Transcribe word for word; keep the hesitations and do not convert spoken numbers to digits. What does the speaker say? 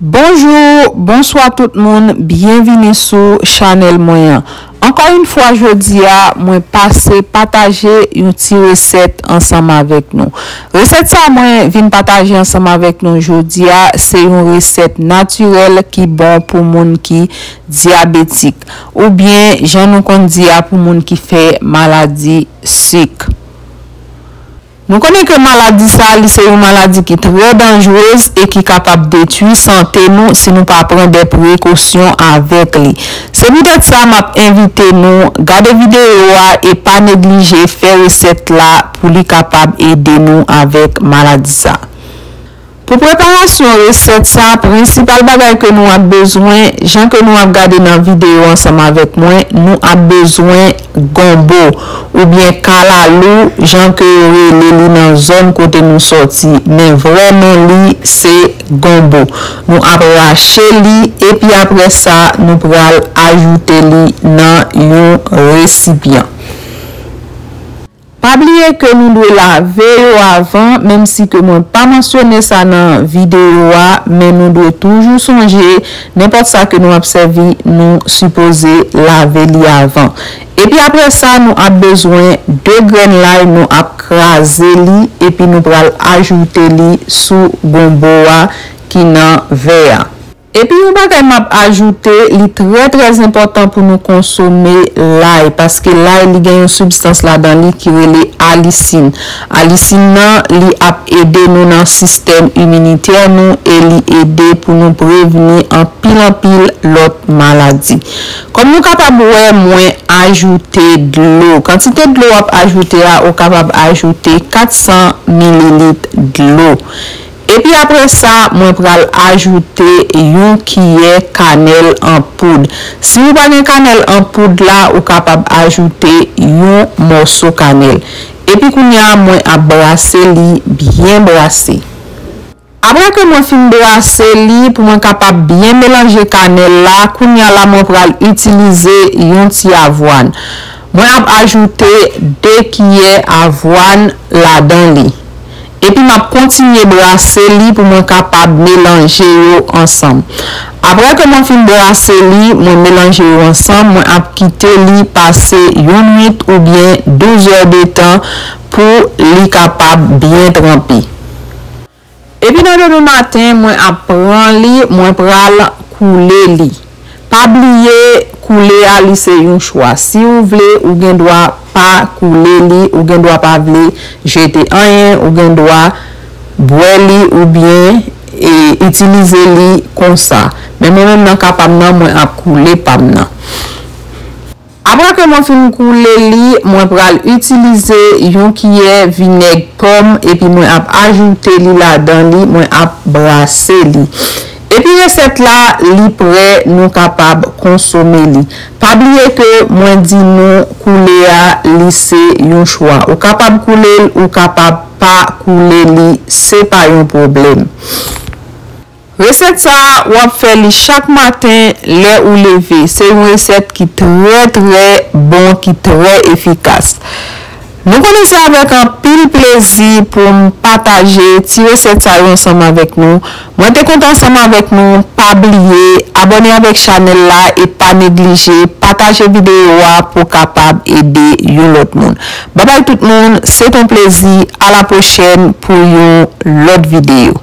Bonjou, bonswa tout moun, byenvini sou chanèl mwen an. Ankò yon fwa jodi a, mwen pase pataje yon ti resèt ansanm avèk nou. Resèt sa mwen vin pataje ansanm avèk nou jodi a, se yon resèt natirèl ki bon pou moun ki dyabetik, oubyen jan nou konn di a pou moun ki fè maladi sik. Nou konnen ke maladi sa, li se yon maladi ki trè danjrez e ki kapab detwi sante nou si nou pa pran de prekosyon avèk li. Se poutèt sa m ap envite nou gade videyo a e pa neglije fè resèt la pou li kapab ede nou avèk maladi sa. Pou preparasyon resèt sa, prensipal bagay ke nou ap bezwen, jan ke nou ap gade nan videyo ansanm avèk mwen, nou ap bezwen gonbo, oubyen kalalou, jan ke yo rele li nan zòn kote nou sòti, men vrè non li se gonbo. Nou ap rache li, epi apre sa, nou pral ajoute li nan yon resipyan. Pa bliye ke nou dwe lave yo avan, menm si ke mwen pa mansyone sa nan videyo a, men nou dwe toujou sonje, nenpòt sa ke nou ap sèvi, nou sipoze lave li avan. Epi apre sa, nou ap bezwen de grenn lay, nou ap kraze li, epi nou pral ajoute li sou gonbo a ki nan vè a. Epi yon bagay m ap ajoute, li trè, trè enpòtan pou nou konsome lay, paske lay, li gen yon sibstans ladan li ki rele alisin. Alisin nan, li ap ede nou nan sistèm iminitè nou e li ede pou nou prevni anpil, anpil lòt maladi. Kòm nou kapab wè, mwen ajoute dlo. Kantite dlo w ap ajoute a, ou kapab ajoute kat san mililit dlo. Epi apre sa, mwen pral ajoute yon kiyè kanèl an poud. Si ou pa gen kanèl an poud la, ou kapab ajoute yon mòso kanèl. Epi kounye a, mwen ap brase li byen brase. Apre ke mwen fin brase li pou mwen kapab byen melanje kanèl la, kounye a la mwen pral itilize yon ti avwàn. Mwen ap ajoute de kiyè avwàn ladan li. Epi m ap kontinye brase li pou mwen kapab melanje yo ansanm. Apre ke mwen fin brase li, mwen melanje yo ansanm, mwen ap kite li pase yon nwit oubyen douz è de tan pou li kapab byen tranpe. Epi nan demen maten, mwen ap pran li, mwen pral koule li. Pa bliye, koule a, li se yon chwa. Si ou vle, ou gen dwa pa koule li, ou gen dwa pa vle jete anyen, ou gen dwa bwè li oubyen, e, itilize li konsa. Men mwen menm nan ka pa m nan, mwen ap koule pa m nan. Apre ke mwen fin koule li, mwen pral itilize yon kiyè vinèg pòm epi mwen ap ajoute li ladan li, mwen ap brase li. Epi resèt la, li prè, nou kapab konsome li. Pa bliye ke mwen di nou koule a, li se yon chwa. Ou kapab koule l, ou kapab pa koule li, se pa yon pwoblèm. Resèt sa a, w ap fè li chak maten lè ou leve. Se yon resèt ki trè, trè bon, ki trè efikas. Nou konnen se avèk anpil plezi pou m pataje ti resèt sa yo ansanm avèk nou. Mwen te kontan ansanm avèk nou. Pa bliye, abòne avèk chanèl la e pa neglije pataje videyo a pou w kapab ede yon lòt moun. Babay tout moun, se t on plezi. A la pwochèn pou yon lòt videyo.